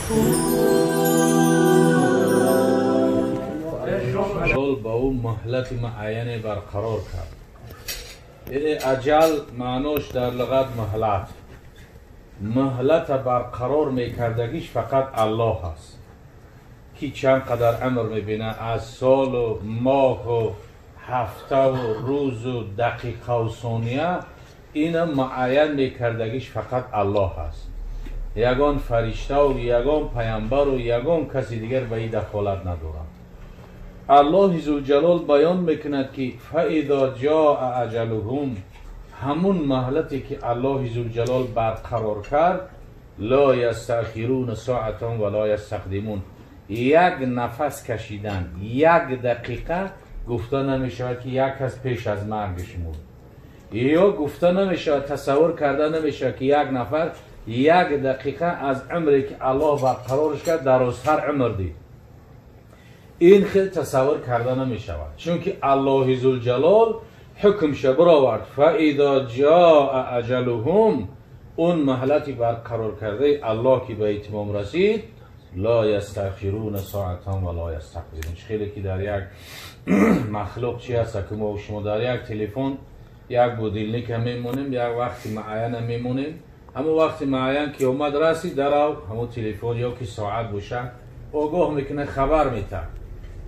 Ба ӯ муҳлати муайяне барқарор кард. Яъне аҷал маънош дар луғат муҳлат. Муҳлата барқарор мекардагиш фақат Аллоҳ аст, ки чанд қадар амр мебинад аз солу моҳу ҳафтаву рӯзу дақиқаву сония, ина муайян мекардагиш фақат Аллоҳ аст. Ягон фариштаву ягон паямбару ягон каси дигар ба ин дахолат надорад. Аллоҳи зулҷалол баён мекунад, ки фаизо ҷоа аҷалуҳум, ҳамун маҳлате ки Аллоҳи зулҷалол барқарор кард, ло ястаъхируна соатан ва ло ястақдимун, як нафас кашидан, як дақиқа гуфта намешавад, ки як кас пеш аз маргаш мурд, ё гуфта намешавад, тасаввур карда намешавад, ки як нафар як дақиқа аз умре ки Аллоҳ барқарорш кард дарозтар умр дид. Ин хел тасаввур карда намешавад, чунки Аллоҳи зулҷалол ҳукмша баровард. Фаизо ҷоа аҷалуҳум, он маҳлати барқарор кардаи Аллоҳ ки ба итмом расид, ло ястаъхируна соатан ва ло ястақдимун. Хеле ки дар як махлуқ чи ҳаст, ки мо шумо дар як телефон як будильника мемонем, як вақти муайяна мемонем, ҳамон вақти муайян ки омад расид, дарав ҳамон телефон ё ки соат бошад огоҳ мекунад, хабар метаҳад.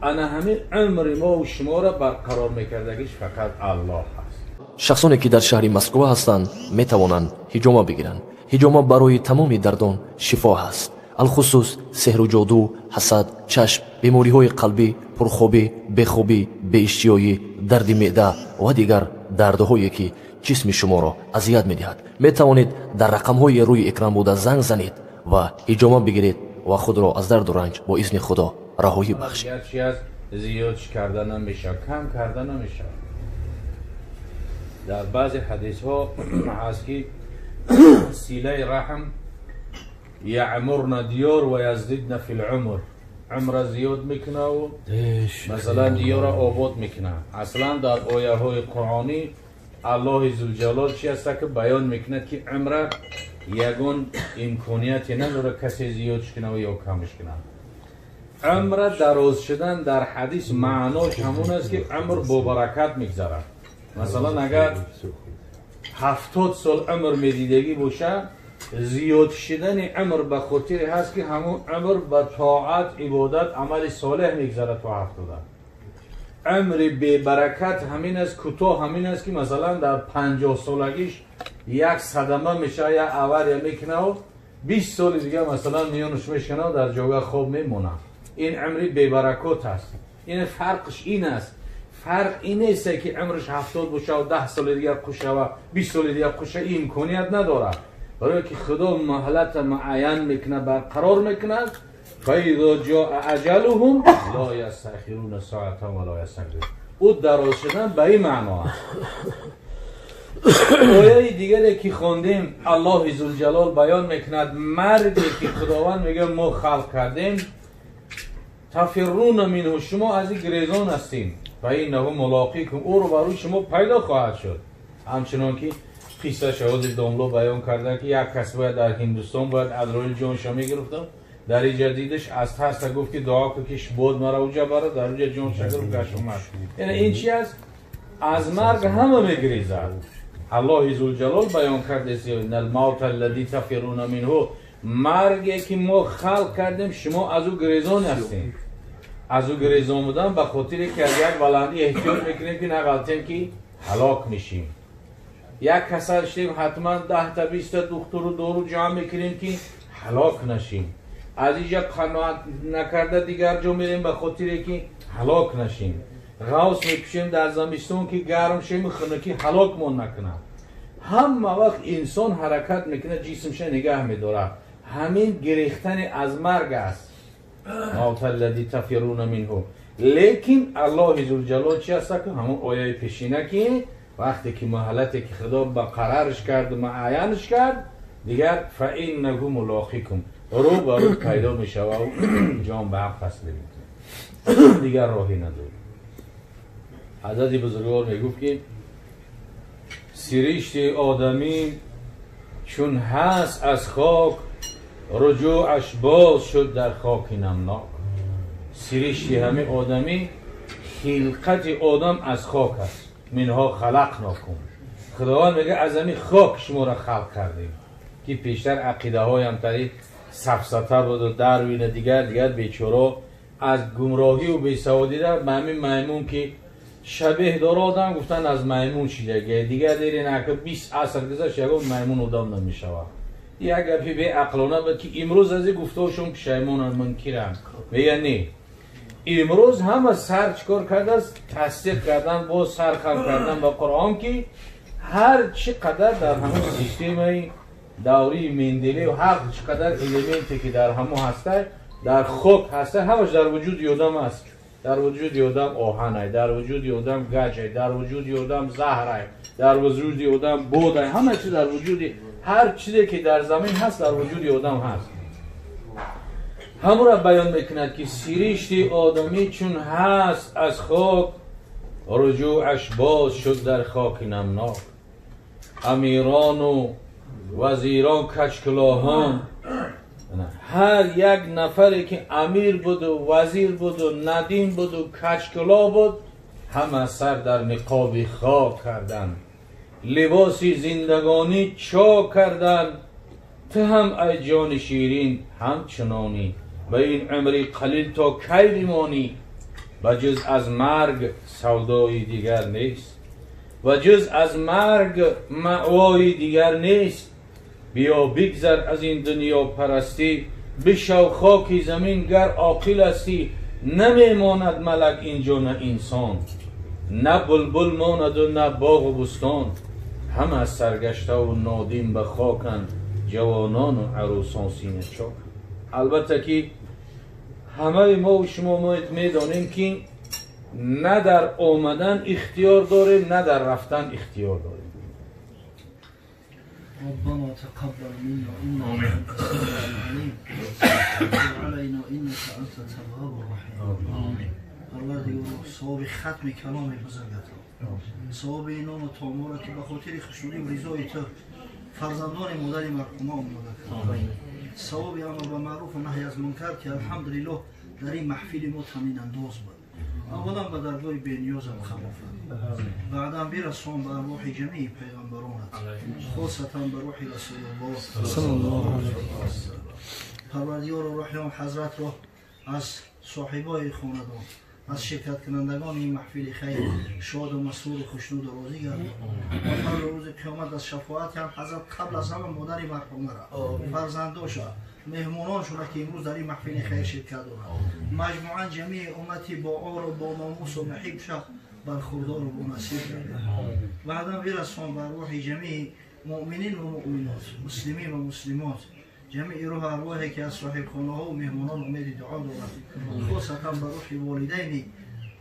Ана ҳамин умри мо шуморо барқарор мекардагиш фақат Аллоҳ аст. Шахсоне ки дар шаҳри Москва ҳастанд, метавонанд ҳиҷома бигиранд. Ҳиҷома барои тамоми дардон шифо ҳаст, алхусус сеҳру ҷоду, ҳасад, чашм, бемориҳои қалбӣ, пурхобӣ, бехобӣ, беиштиёӣ, дарди меъда ва дигар дардҳое ки ҷисми шуморо азият медиҳад. Метавонед дар рақамҳои рӯи экран буда занг занед ва ҳиҷома бигиред ва худро аз дарду ранҷ бо изни Худо раҳоӣ бахшед. Чи аст, зиёд карда намешавад, кам карда намешавад. Дар баъзе ҳадисҳо ҳаст, ки силаи раҳм яъмурна диёр ва яздидна фи лумр, умра зиёд мекунаву масалан диёра обод мекунад. Аслан дар ояҳои қуръонӣ Аллоҳи зулҷалол чи аста, ки баён мекунад, ки умра ягон имконияте надорад касе зиёдш кунаву ё камш кунад. Умра дароз шудан дар ҳадис маънош ҳамон аст, ки умр бо баракат мегзарад. Масалан, агар 70 сол умр медидагӣ бошад, зиёд шудани умр ба хотире ҳаст, ки ҳамон умр ба тоат, ибодат, амали солеҳ мегзарад то 70. Умри бебаракат ҳамин аст, кӯтоҳ ҳамин аст, ки масалан дар 50 солагиш як садама мешавад, як авария мекунаву 20 соли дигар масалан миёнаш мешканаву дар ҷойга хоб мемонад. Ин умри бебаракот аст. Ин фарқш ин аст. Фарқ ин нест, ки умраш 70 бошаву 10 соли дигар қушава, 20 соли дигар қуша, ин имконият надорад, барое ки Худо маҳлата муайян мекунад, барқарор мекунад. Фаизо ҷоа аҷалуҳум ло ястаъхируна соатан ва ло ястақдимун. Ӯ дароз шудан ба ин маъно аст. Ояи дигаре ки хондем, Аллоҳи зулҷалол баён мекунад марге ки Худованд мегӯяд мо халқ кардем, тафирруна минҳу, шумо аз ин гирезон ҳастем, фаиннаҳу мулоқикум, ӯро бар рӯи шумо пайдо хоҳад шуд. Ҳамчунон ки қисса шаҳоди домло баён кардан, ки як кас бояд дар Ҳиндустон бояд Азроил ҷонша мегирифтам, дар инҷа дидаш, аз тарса гуфт, ки дуо кун, ки бод мара уҷа барад, дар уҷа ҷонша гирифт, гашт омад. Яъне ин чи аст? Аз марг ҳама мегирезад. Аллоҳи зулҷалол баён кардааст: иннал мавта аллази тафируна минҳу, марге ки мо халқ кардем, шумо аз ӯ гирезон ҳастем. Аз ӯ гирезон будан ба хотире ки аз як баландӣ эҳтиёт мекунем, ки нағалтем, ки ҳалок мешим. Як касал шудем, ҳатман 10 та 20 та духтуру дору ҷамъ мекунем, ки ҳалок нашим. Аз инҷа қаноат накарда дигар ҷо мерем, ба хотире ки ҳалок нашим. Ғавс мекушем дар замистон, ки гарм шем, хунукӣ ҳалокмон накунад. Ҳама вақт инсон ҳаракат мекунад, ҷисмша нигаҳ медорад. Ҳамин гирехтани аз марг аст, мавта аллази тафируна минҳу. Лекин Аллоҳи зулҷалол чи аста, ки ҳамон ояи пешина, ки вақте ки маҳлате ки Худо ба қарарш кард, муайянш кард, дигар фаиннаҳу мулоқикум, рӯ ба рӯ пайдо мешавад, ҷон ба ҳақ таслим мекунад, дигар роҳе надорад. Ҳазрати бузургвор мегуфт, ки сиришти одамӣ чун ҳаст аз хок, руҷӯъаш боз шуд дар хоки намнок. Сиришти ҳами одамӣ, хилқати одам аз хок аст. Минҳо халақнокум. Худованд мегӯяд аз ҳами хок шуморо халқ кардем, ки пештар ақидаҳоям тари сафсата буду Дарвина дигар бечоро аз гумроҳию бесаводида ба ҳамин маймун ки шабеҳ дора одам гуфтан аз маймун шидаги. Дигар дери нака 20 аср гузашт, ягон маймун одам намешавад. Як гапи беақлона буд ки имрӯз аз ин гуфтаҳошон пушаймонанд, мункиранд. Мегӯянд не, имрӯз ҳама сар чикор кардааст? Тасдиқ кардан, боз сар хам кардан ба Қуръон, ки ҳар чӣ қадар дар ҳамон системаи даврии Менделеев ҳар чӣ қадар элементе ки дар ҳамон ҳаста, дар хок ҳаста, ҳамаш дар вуҷуди одам аст. Дар вуҷуди одам оҳанай, дар вуҷуди одам гаҷай, дар вуҷуди одам заҳрай, дар вуҷуди одам бодай, ҳама чиз дар вуҷуди ҳар чизе ки дар замин ҳаст, дар вуҷуди одам ҳаст. Ҳамонро баён мекунад ки сиришти одамӣ чун ҳаст аз хок, руҷӯъаш боз шуд дар хоки намнок. Амирону вазирон, качкулоҳон, ҳар як нафаре ки амир буду вазир буду надим буду качкулоҳ буд, ҳама сар дар ниқоби хок карданд, либоси зиндагонӣ чок карданд. Ту ҳам ай ҷони ширин ҳамчунонӣ, ба ин умри қалил то кай бимонӣ? Ба ҷуз аз марг савдои дигар нест, ва ҷуз аз марг маъвои дигар нест. Биё бигзар аз ин дунёпарастӣ, бишав хоки замин гар оқил ҳастӣ. Намемонад малак инҷо на инсон, на булбул монаду на боғу бӯстон. Ҳама саргаштаву нодим ба хоканд, ҷавонону арӯсон синачок. Албатта ки ҳамаи мо шумо медонем ки на дар омадан ихтиёр дорем, на дар рафтан ихтиёр дорем. ربنا تقبل منا إنك أنت السميع العليم وتب علينا إنك أنت التواب الرحيم. پروردگارا، صواب ختم کلام بزرگت را، صواب اینان و تامورا که به خاطر خوشنودی و رضای تو فرزندان مادر مرحومه آماده کرد، صواب امر به معروف و نهی از منکر که الحمدلله در این محفل ما تمین انداز بود. اولا به درگاه بینیازم خلافت، بعدا برسان به ارواح جمیع پیغمبرانت، خاصتا به روح رسول الله صلی الله علیه و سلم. پروردگار روح آن حضرت را از صاحبای خاندان، از شرکت کنندگان این محفل خیر شاد و مسرور و خوشنود و راضی گردان و فردا روز قیامت از شفاعت هم حضرت قبل از همه مادر مرحومه را، فرزنداش، مهمونانشون که امروز در این محفل خیر شرکت دارند، مجموعا جمیع امتی با آر و با ناموس و محیب شد برخوردار و با نصیب گردند. بعدا برسان بر روح جمیع مؤمنین و مؤمنات، مسلمین و مسلمات، جمیع روح ارواحی که از صاحب خانه ها و مهمانان امید دعا دارند، خاصتا بر روح والدین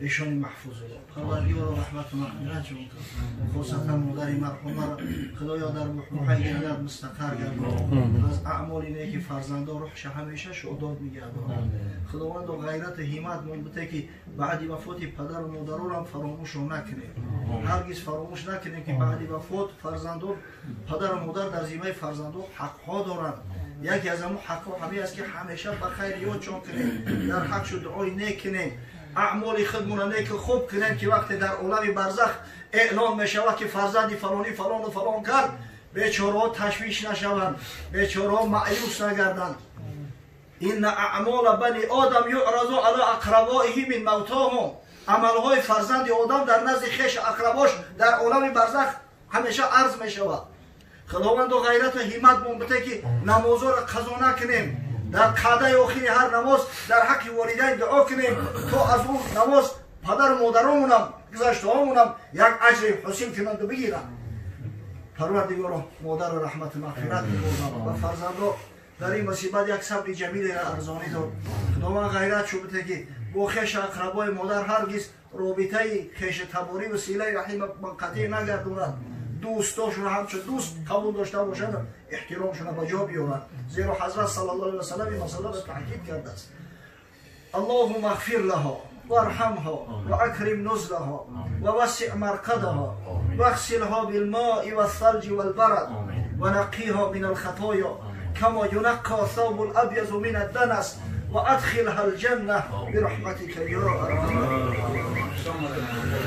ایشان محفوظ الله. پروردگار رحمت و مغفرت جان کن، خاصتا مادر مرحومه را خدایا در روحی جنت مستقر گردان، از اعمال نیک فرزندان روحش همیشه شاداب میگردان. خداوند و غیرت و همت من بده که بعد وفات پدر و مادران هم فراموش نکنیم، هرگز فراموش نکنیم که بعد وفات فرزندان پدر و مادر در ذمه فرزندان حقها دارند. یکی از همون حقها همین است که همیشه به خیر یادشان کنیم، در حقش دعای نیک کنیم، اعمال خودمون نیک خوب کنیم که وقتی در عالم برزخ اعلام میشود که فرزندی فلانی فلان و فلان کرد، بیچاره‌ها تشویش نشوند، بیچاره‌ها مایوس نگردند. این اعمال بنی آدم یعرض علی اقربائه من موتاهم. عملهای فرزند آدم در نزد خویش اقرباش در عالم برزخ همیشه عرض میشود. خداوند و غیرت و همت مون بده که نمازها را قضا نکنیم، در قعده آخری هر نماز در حق والدین دعا کنیم تا از اون نماز پدر و مادرامونم گذشتهامونم یک اجر حاصل کنند و بگیرند. پروردگارا مادر رحمت و مغفرت و فرزندا در این مصیبت یک صبر جمیل را ارزانی داد. خداوند غیرت شو بده که با خویش اقربای مادر هرگز رابطه خویش تباری و صله رحم منقطع نگرداند. دوستاشون همچون دوست قبول داشته باشند، احترامشون به جا بیاورند، زیرا حضرت صلی الله علیه و سلم این مسئله را تاکید کرده است. اللهم اغفر لها وارحمها واکرم نزلها ووسع مرقدها واغسلها بالماء والثلج والبرد ونقيها من الخطايا كما ينقى الثوب الأبيض من الدنس وأدخلها الجنة برحمتك يا أرحم الراحمين.